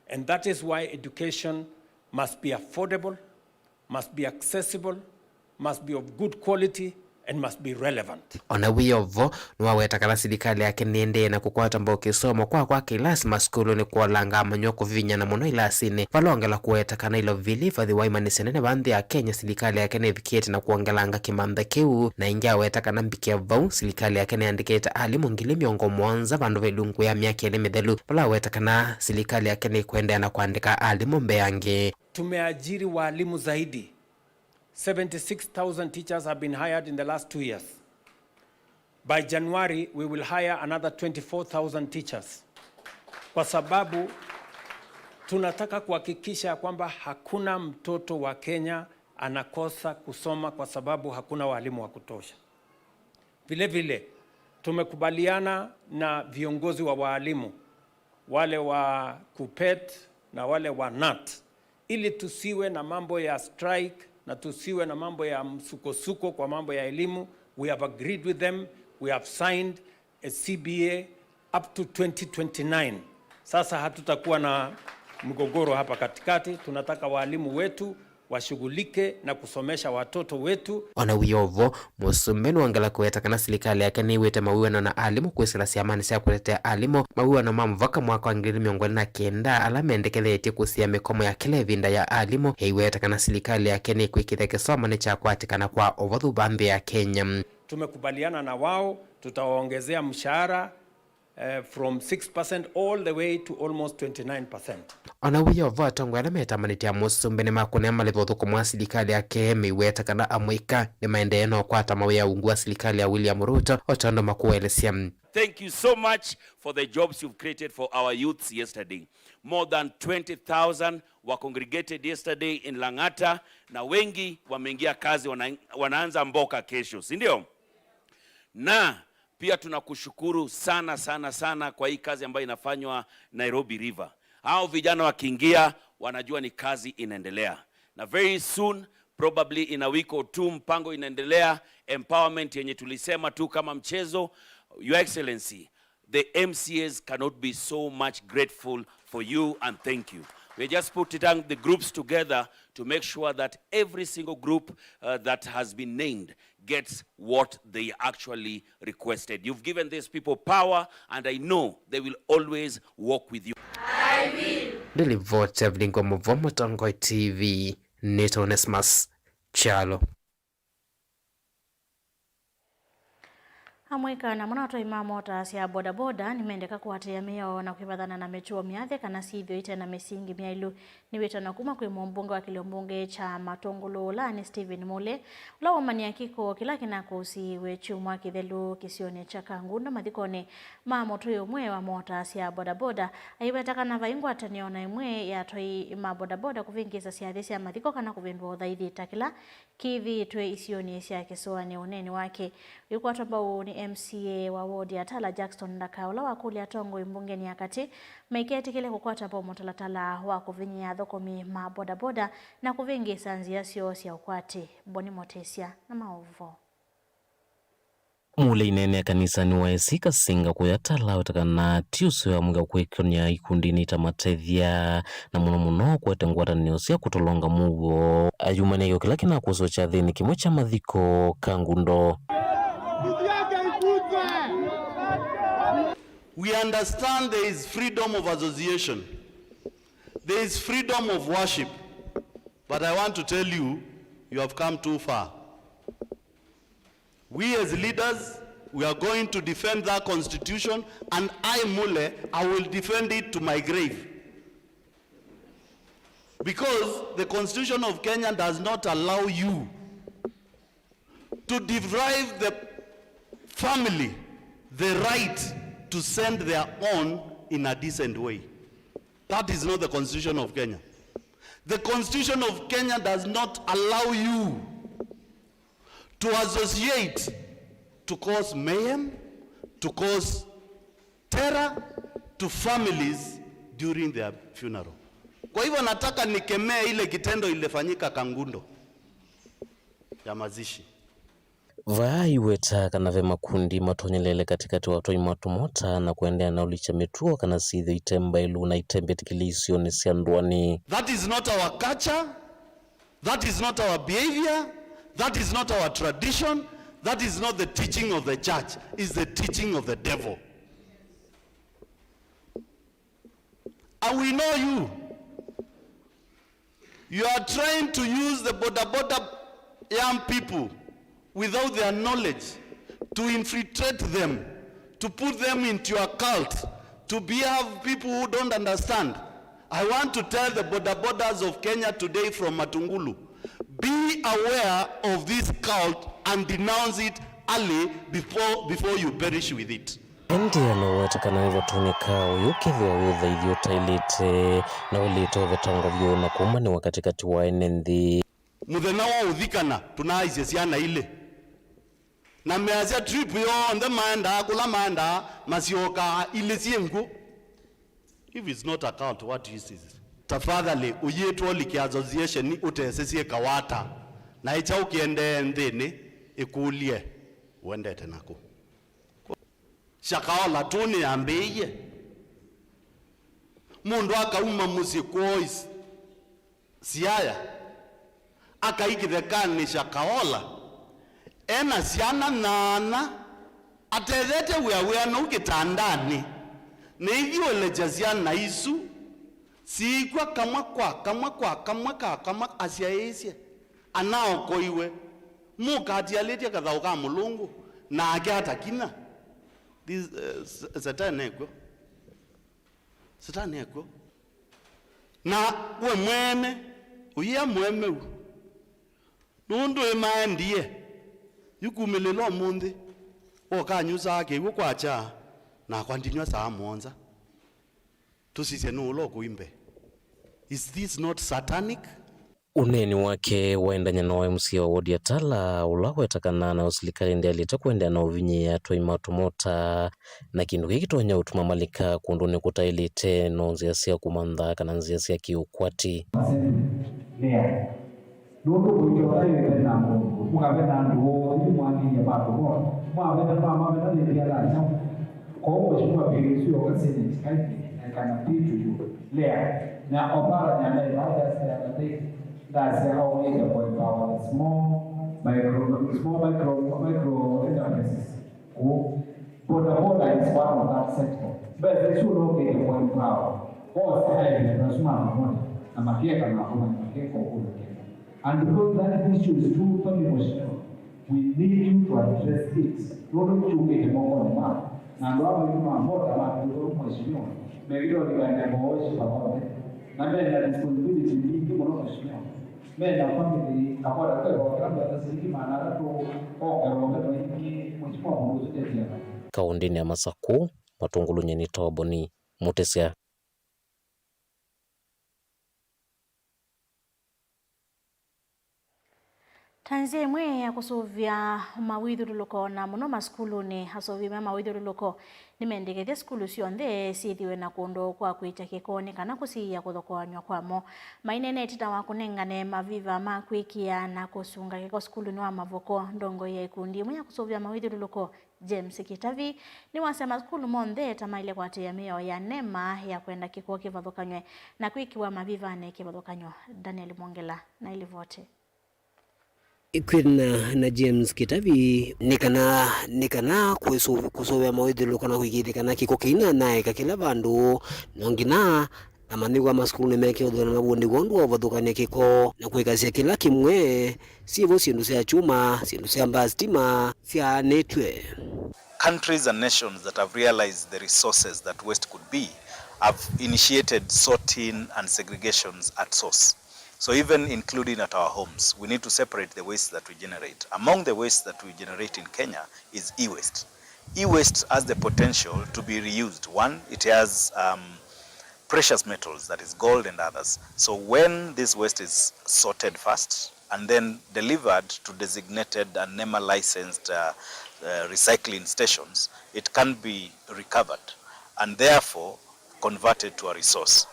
And that is why education must be affordable, must be accessible, must be of good quality, and must be relevant. Ona wĩ o vo, nĩwaweta kana silikalĩ yake nĩendee na kũkwata mbau kĩsomo kwa kwa kĩlasi masukulunĩ kũolanga amanyĩw'a kũvinyana mũno ilasinĩ. Vala ongela kũweta kana Ilovi ĩla ĩvathĩwa imanyĩsyo nene va nthĩ ya Kenya, silikalĩ yake nĩvikĩte na kwongelanga kĩmantha kĩu, na ĩngĩ aweta kana mbike vau, silikalĩ yake nĩyandĩkĩte alimũ ngili mĩongo mũonza vandũ va ilungu ya myaka ĩlĩ mĩthelu, vala aweta kana silikalĩ yake nĩkũendeea na kũandĩka alimũ mbee angĩ. Tumeajiri waalimu zaidi. Seventy-six thousand teachers have been hired in the last two years. By January, we will hire another twenty-four thousand teachers. Kwa sababu tunataka kuhakikisha kwamba hakuna mtoto wa Kenya anakosa kusoma kwa sababu hakuna walimu wa kutosha. Vile vile, tumekubaliana na viongozi wa waalimu, wale wa KUPPET na wale wa KNUT, ili tusiwe na mambo ya strike na tusiwe na mambo ya msukosuko kwa mambo ya elimu. We have agreed with them, we have signed a C B A up to twenty twenty-nine. Sasa hatutakuwa na mgogoro hapa katikati. Tunataka walimu wetu washughulike na kusomesha watoto wetu. Ona wĩ o vo, mũsumbĩ nĩwongela kũweta kana silikalĩ yake nĩw'ĩte mawĩw'ano na alimũ kwĩsĩla syamanĩ sya kũtetea alimũ, mawĩw'ano ma mũvaka mwaka wa ngili ili mĩongo ĩlĩ na kenda ala mendekethetye kũsiĩa mĩkomo ya kĩla ĩvinda ya alimũ. Ĩiweta kana silikalĩ yake nĩkwĩkĩĩthya kĩsomo nĩkyakwatĩkana kwa ũvũthũ va nthĩ ya Kenya. Tumekubaliana na wao, tutawaongezea mshahara eh, from six percent all the way to almost twenty-nine percent. Ona wĩ o vo, atongoi ala metamanĩtye na mũsumbĩ nĩmakũnĩa malĩva ũthũkũmi wa silikalĩ yake, meiweta kana amũika nĩmaendee na ũkwata mawĩa ungu wa silikalĩ ya William Ruto, o tondũ makũelesya. Thank you so much for the jobs you've created for our youths yesterday. More than twenty thousand were congregated yesterday in Lang'ata, na wengi wameingia kazi, wana-, wanaanza mboka kesho, si ndio? Na pia tunakushukuru sana, sana, sana kwa hii kazi ambayo inafanywa Nairobi River. Hao vijana wakiingia, wanajua ni kazi inaendelea. Na very soon, probably in a week or two, mpango inaendelea, empowerment yenye tulisema tu kama mchezo. Your Excellency, the M C As cannot be so much grateful for you, and thank you. We just put it down, the groups together to make sure that every single group, uh, that has been named gets what they actually requested. You've given these people power, and I know they will always walk with you. Nĩ livoti ya Vilingo Mũvoo, Mũtongoi T V, nĩtawa Onesmus Kyalo. Amwe kana mũno atwai ma mota sya bodaboda nĩmendeka kũatĩĩa mĩao na kwĩvathana na mĩtuo myathĩ kana syĩthĩwe ite na mĩsingi myaĩlu. Nĩ wĩtano kuma kwĩ mũmbunge wa kĩlio mbunge kya Matũngũlũ, ũla nĩ Stephen Mule, ũla waumany'a kĩko kĩla kĩnakũsiiwe kyumwa kĩthelu kĩsionĩ kya Kangundo mathikonĩ ma mũtũi ũmwe wa mota sya bodaboda. Aiweta kana vai ngwatanĩo na ĩmwe ya atwai ma bodaboda kũvĩngĩĩsa syathĩ sya mathiko kana kũvĩndũa ũthaithi ta kĩla kĩthĩĩtwe isionĩ sya kĩsũanĩ ũneeni wake. Ũikwatwa mbau nĩ M C A wa ward ya Tala, Jackson Ndaka, ũla wakũlya atongoi mbungenĩ ya katĩ maiketĩkĩle kũkwata mbau mũtalatala wa kũvinyĩĩa athũkũmi ma bodaboda na kũvĩngĩĩsa nzĩa syoo sya ũkwati. Boni Motesya na maũvoo. Mule aineenea kanisanĩ wa A C Kasinga kũya Tala aweta kana ti ũseo amwĩka kwĩkony'a ikundinĩ itamatethya, na mũno mũno kũete ngwatanĩo sya kũtolonga mũuo. Ayumanĩa kĩla kĩnakũsĩwe kyathĩnĩ kĩmwe kya mathiko Kangundo. We understand there is freedom of association. There is freedom of worship. But I want to tell you, you have come too far. We as leaders, we are going to defend that constitution, and I, Mule, I will defend it to my grave. Because the Constitution of Kenya does not allow you to deprive the family the right to send their own in a decent way. That is not the Constitution of Kenya. The Constitution of Kenya does not allow you to associate to cause mayhem, to cause terror to families during their funeral. Kwa hivyo nataka nikemee ile kitendo ilifanyika Kangundo ya mazishi. Vaa aiweta kana ve makundi matonyelele katĩkatĩ wa atwai ma tũmota na kũendeea na ũlikya mĩtuo kana syĩthĩwe ite mbaĩlu na itembĩtĩkĩlye isionĩ sya ndũanĩ. That is not our culture. That is not our behavior. That is not our tradition. That is not the teaching of the church. It's the teaching of the devil. And we know you. You are trying to use the boda boda young people without their knowledge to infiltrate them, to put them into your cult, to be have people who don't understand. I want to tell the boda bodas of Kenya today from Matungulu, be aware of this cult and denounce it early before, before you perish with it. Ĩndĩ anoweta kana nĩvatonyeka ũyũ ũkethĩwa wĩ ũthaithi ũtaĩlĩte na ũilĩte ũvetangwa vyũ na kũmanĩwa katĩkatĩ wa ene nthĩ. Mũthenya wa ũthikana tũnaaisye syana ilĩ, na measya trip yonthe maendaa kũla maendaa masyokaa ilĩ syĩ nkw'ũ. If it's not a cult, what is it? Tafadhali ũyĩtwa ũlike association ũtesĩ syĩkawa ata, na ĩ kyaũ kĩendee nthĩnĩ, ĩkũlye ũendete nakũ? Shakahola tu nĩyambĩĩie. Mũndũ akauma mũsyĩ kwoo Is-, Siaya, akai kĩthekanĩ Shakahola, e na syana nyaanya, atethete wĩa wĩanau kĩtandanĩ, na ithyũũlĩkya syana isu siikw'a kamwe kwa kamwe kwa kamwe ka kamwe asyaĩĩsye. Anaokoiwe, mũka atialĩtye kathaũ ka mũlũngũ, nake atakinya. This, uh, s-, Satani ekw'o. Satani ekw'o. Na we mwene, ũyĩa mũemeu. Nũndũ ĩmaendie, yu kumĩlĩla ũmũnthĩ, wokanyusaa kĩw'ũ kwakya, nakwa ndinyw'a saa mũonza. Tũsisye nũũ ũla ũkũimbe. Is this not satanic? Ũneeni wake waendany'a na wa M C A wa wodi ya Tala, ũla weta kana nayo silikalĩ ndyaĩlĩte kũendeea na ũvinyĩĩa atwai ma tũmota, na kĩndũ kĩĩ kĩtonya ũtuma malika kũndũnĩ kũtaĩlĩte, no nzĩa sya kũmantha kana nzĩa sya kĩũkwati. Nũndũ mũityo ũtaĩ mbee na mũndũ, mũkavena andũ onthe nĩmwangĩie ma tũmota, mwavena mamavena nĩ nzĩa ya kyaũ? Kwoou Mheshimiwa Pili Sio Kasini, kindly, I can appeal to you, Lea. Na opara nyanda ĩla yasya atĩ ndasya aumĩte kũ empower small micro, small micro, micro enterprises. Kũu boda boda is one of that sector. Mbesa isu nokĩte kũ empower. Ose aĩvĩla asu ma maboda na makeka na kũmanya makeka ũkũlũkĩla. And because that issue is too thorny, Mheshimiwa, we need you to address it. Nũndũ kyũkĩte mokonĩ ma na andũ aa maitũ ma boda ma kũtũ, Mheshimiwa, mekĩte ũlikany'a mboshi pamoja. Na mena responsibility mbingĩ mũno, Mheshimiwa. Mena family, na boda kwĩva kĩla mũthenya silingi maana atatũ, ongerwa ũveno ingĩ, Mheshimiwa, mũndũ ũsu ndetiana. Kaũndĩnĩ ya Masakũ, Matũngũlũ, nyie nĩ Toboni Mũtĩsya. Ta nzĩa ĩmwe ya kũsũvĩa mawĩthyũlũlũko, na mũno masukulunĩ, asũvĩi ma mawĩthyũlũlũko nĩmendekethya sukulu syonthe syĩthĩwe na kũndũ kwa kũĩkya kĩko nĩ kana kũsiĩĩa kũthokoany'a kwamo. Maineena ĩtina wa kũnengane maviva ma kwĩkĩa na kũsunga kĩko sukulunĩ wa Mavoko, ndongoi ya ĩkundi ĩmwe ya kũsũvĩa mawĩthyũlũlũko James Kĩtavi nĩwasya masukulu monthe ta maĩle kũatĩĩa mĩao ya NEMA ya kwenda kĩko kĩvathũkany'we na kwĩkĩwa mavivanĩ kĩvathũkany'o. Daniel Mwongela na ĩlivoti. Kwĩana na James Kĩtavi, nĩ kana, nĩ kana kũsũvĩa mawĩthyũlũlũko na kũĩkĩĩthya kana kĩko kĩinanaeka kĩla vandũ, no nginya amanyĩw'a masukulu nĩmekĩe ũthũkũmi na mavundĩw'a ũndũ wa ũvathũkany'a kĩko na kwĩkasya kĩla kĩmwe syĩvo syĩndũ sya kyuma, syĩndũ sya mbaa sitima syaanĩtw'e. Countries and nations that have realized the resources that waste could be have initiated sorting and segregations at source. So even including at our homes, we need to separate the waste that we generate. Among the waste that we generate in Kenya is e-waste. E-waste has the potential to be reused. One, it has, um, precious metals, that is gold and others. So when this waste is sorted first and then delivered to designated and NEMA licensed, uh, uh, recycling stations, it can be recovered and therefore converted to a resource.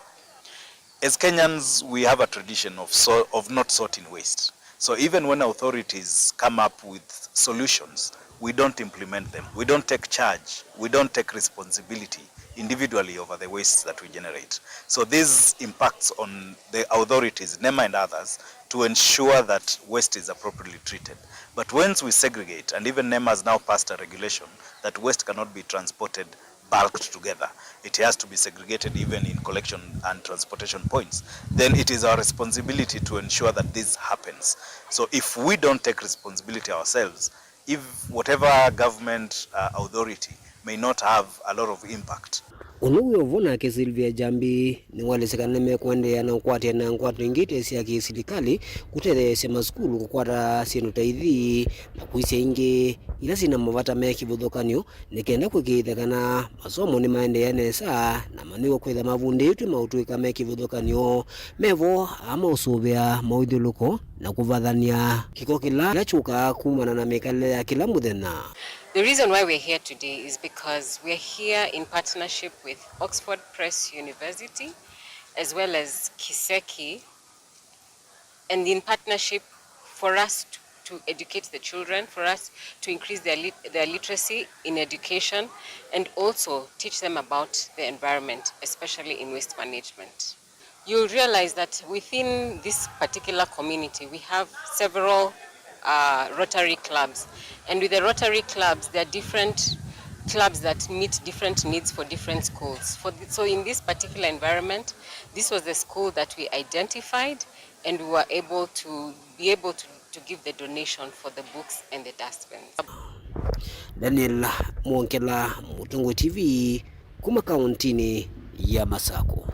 As Kenyans, we have a tradition of so-, of not sorting waste. So even when authorities come up with solutions, we don't implement them. We don't take charge. We don't take responsibility individually over the wastes that we generate. So this impacts on the authorities, NEMA and others, to ensure that waste is appropriately treated. But once we segregate, and even NEMA has now passed a regulation that waste cannot be transported bulked together. It has to be segregated even in collection and transportation points. Then it is our responsibility to ensure that this happens. So if we don't take responsibility ourselves, if whatever government, uh, authority may not have a lot of impact. Ũndũ wĩ o vo nake Sylvia Jambi nĩwaelesya kana nĩmekũendeea na ũkwatĩanĩa na ngwatanĩo ingĩ ite sya kĩ-silikalĩ kũtetheesya masukulu kũkwata syĩndũ ta ithi na kũisya ingĩ ila syĩ na mavata me kĩvathũkany'o nĩ kenda kũĩkĩĩthya kana masomo nĩmaendeea nesa na amanyĩw'a kwĩthwa mavundĩtw'e maũtũĩka me kĩvathũkany'o. Me vo aa maũsũvĩa mawĩthyũlũlũko na kũvathany'a kĩko kĩla, kĩla kyũkaa kumana na mĩkalĩle ya kĩla mũthenya. The reason why we're here today is because we're here in partnership with Oxford Press University as well as Kiseki, and in partnership for us to, to educate the children, for us to increase their lit-, their literacy in education, and also teach them about the environment, especially in waste management. You'll realize that within this particular community, we have several, uh, Rotary clubs. And with the Rotary clubs, there are different clubs that meet different needs for different schools. For the, so in this particular environment, this was the school that we identified and we were able to be able to, to give the donation for the books and the dustbins. Daniel Mwongela, Mũtongoi T V, kuma kauntinĩ ya Masakũ.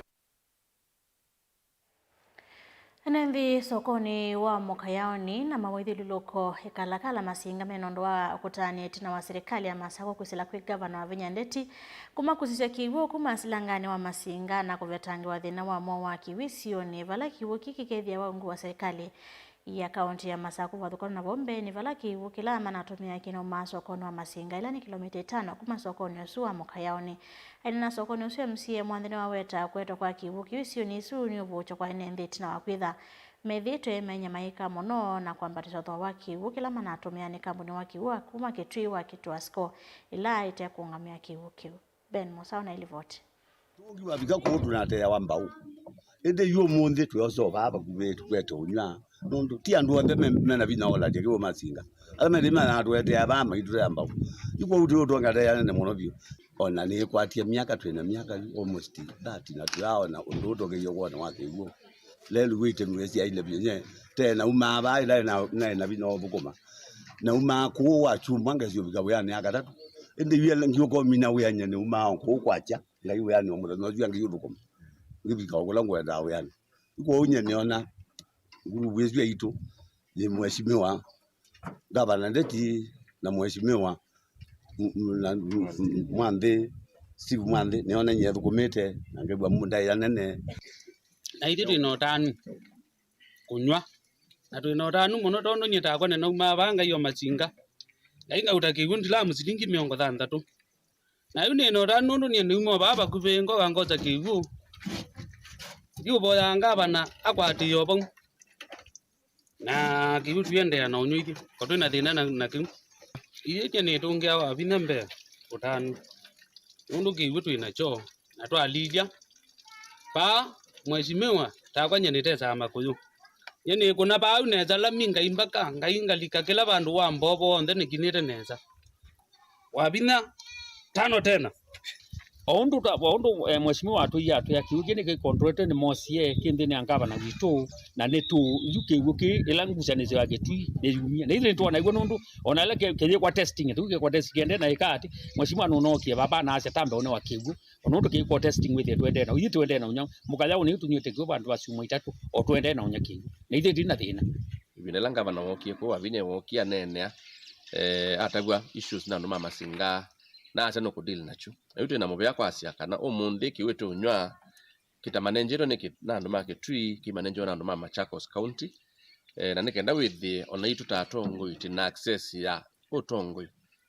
Ene nthĩ sokonĩ wa Mũkayaoni na mawĩthyũlũlũko ĩkalakala masinga me nũndũ wa kũtanĩa ĩtina wa silikalĩ ya Masakũ kwĩsĩla kwĩ ngavana Wavinya Ndeti kũmakusĩsya kĩw'ũ kuma silanganĩ wa masinga na kũvetangĩwa thĩna wa mwaũ wa kĩw'ũ isionĩ vala kĩw'ũ kĩu kĩkethĩawa ungu wa silikalĩ ya kaunti ya Masakũ. Vathũkana na vau mbeenĩ, vala kĩw'ũ kĩla manatũmĩaa kĩnaumaa sokonĩ wa masinga, ĩla nĩ kĩlomita itano kuma sokonĩ ũsu wa Mũkayaoni. Aineena sokonĩ ũsu, M C A Mwanthe nĩwaweta kũetwa kwa kĩw'ũ kĩu isionĩ isu nĩ ũvũkyo kwa ene nthĩ ĩtina wa kwĩtha methĩĩtwe mainyamaĩka mũno na kwambatĩsya thooa wa kĩw'ũ kĩla manatũmĩaa nĩ kambuni wa kĩw'ũ wa kuma Kĩtui wa Kituasco, ĩla ĩtekũũngamĩa kĩw'ũ kĩu. Ben Mũsaũ na ĩlivoti. Tũngĩ wavika kũu tũnateawa mbaũ. Ĩndĩ yu ũmũnthĩ twĩosa o vaa vakuvĩ tũkwete ũnyw'a, nũndũ ti andũ onthe me, mena vinya wa ũlatya kĩw'ũ masinga. Ala methĩ manatũetea vaa maitũtea mbau. Yu kwoou twĩ ũtonga ndeanene mũno vyũ. O na nĩĩkwatie myaka, twĩ na myaka yu almost thirty, na tũyaaona ũndũ ũtokeie ũkwone wa kĩw'ũ. Lelu wĩte nĩwĩsyaile vyũ nye. Tena umaa vaa ĩla na, naĩ na vinya wa ũthũkũma. Na umaa kũũ wa kyumwa ngesĩ ũvika wĩanĩ ya katatũ. Ĩndĩ yu ĩla ngiũkomina wĩany'e nĩ umaa o kũũ kwakya. Ngai wĩanĩ o mũthenya ũsu angĩ ũthũkũma. Ngĩvika o kũla ngwendaa wĩanĩ. Kwoou nye nĩona nguruvu ĩsu yaitũ yĩ mheshimiwa Gavana Ndeti na mheshimiwa m-, m-, na, m-, m-, Mwanthĩ, Steve Mwanthĩ, nĩona nyie thũkũmĩte, na ngĩw'a mũndũ ndaĩa nene. Na ithyĩ twĩ na ũtanu kũnyw'a. Na twĩ na ũtanu mũno tondũ nyie takwa nĩnaumaa vaa Ngai o masinga. Ngai ngauta kĩw'ũ ndilamu silingi mĩongo thanthatũ. Na yu nĩ na ũtanu nũndũ nyie nĩuma o vaa vakuvĩ ngoka ngosa kĩw'ũ. Ndiũvoyaa ngavana akwatĩĩe o vau. Na kĩw'ũ tũiendeea na ũnyw'a ithyĩ. Ko twĩ na thĩna na, na kĩu. Ithyĩ nyie nĩtũngĩa wa vinya mbee ũtanu. Nũndũ kĩw'ũ twĩ nakyo. Na twalilya. Paa, mheshimiwa, takwa nyie nĩtesaa makũyũ. Nyie nĩkũna paa yu nesa lami ngai mbaka, ngai ngalika kĩla vandũ wa mbovo onthe nĩkinĩte nesa. Wa vinya, tano tena. O ũndũ ta, o ũndũ, eh, mheshimiwa atwĩie atwĩa kĩw'ũ kĩĩ nĩkĩkontrolete nĩ mosie kĩ nthĩnĩ ya ngavana witũ, na nĩ tũ, yu kĩw'ũ kĩĩ, ĩla ngusanĩsyo ya Kĩtui nĩyumie. Na ithyĩ nĩtwona ĩw'o nũndũ, o na ĩla kĩ-, kĩyĩkwa testing, kĩu kĩkwa test kĩendee na ĩka atĩ, mheshimiwa nũnookie vava na asya ta mbeũne wa kĩw'ũ, o nũndũ kĩyĩkwa testing wĩthĩe tũendee na, ithyĩ tũendee na ũnya, mũkayaũ nĩ tũnyw'ĩte kĩw'ũ vandũ va syumwa itatũ, o tũendee na ũnya kĩw'ũ. Na ithyĩ tũti na thĩna. Ĩvinda ĩla ngavana wookie kũu, Wavinya wookie aneenea, eh, atavw'a issues na andũ ma masinga, na asya nũkũdeal nakyu. Na yu twĩ na mũvea kwasya kana ũmũnthĩ kĩw'ũ tũũnyw'a kĩtamanengetwe nĩ kĩ-, na andũ ma Kĩtui, kĩmanengetwe na andũ ma Machakos County. Eh, na nĩ kenda wĩthĩe o naitũ ta atongoi twĩ na access ya ũtongoi.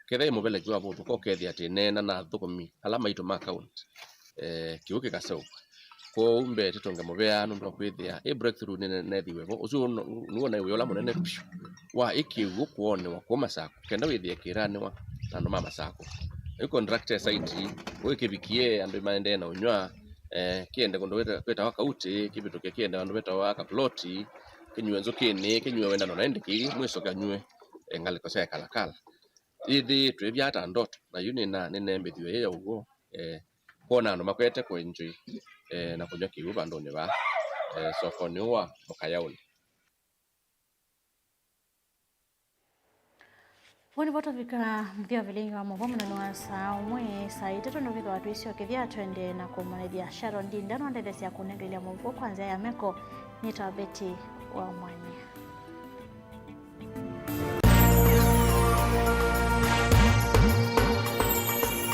Kethĩa ĩ mũveleki wa vũthũka ũkethĩa atĩ neena na athũkũmi ala maitũ ma county, eh, kĩw'ũ kĩkaseũvw'a. Kwoou mbee tĩtũnge mũvea nũndũ wa kwĩthĩa ĩ breakthrough nĩnenethiwe vo. Ũsu nĩ-, nĩw'o naĩ wĩa ũla mũnene vyũ wa ĩ kĩw'ũ kũonĩwa kũu Masakũ, kenda wĩthĩe kĩĩranĩwa na andũ ma Masakũ. Ĩ contractor site ũĩ kĩvikie andũ maendee na ũnyw'a, eh, kĩende kũndũ wĩta-, wĩtawa Kauti, kĩvĩtũke kĩende vandũ vetawa Kapuloti, kĩnyue nzũkĩnĩ, kĩnyue wendano na ĩndĩ kĩi mwĩso kanyue, eh, ngalĩko sya Kalakala. Ĩthĩ twĩvya ata ndoto, na yu nĩna-, nĩneembĩthw'e yĩ ya ũw'o, eh, kwona andũ makwete kũenjoy, eh, na kũnyw'a kĩw'ũ vandũnĩ vaa, eh, sokonĩ ũũ wa Mũkayaũnĩ. Ũu nĩvo tũvika mũthya wa vilingi wa mũvwa mũnene wa saa ũmwe, saa itatũ nũvithwa twĩsyokethya twendee na kũmanyĩthya Sharon Ndinda nwandetheesya kũnengelya mũvwa kwa nzĩa ya meko. Nĩtawa Betty wa Mwanya.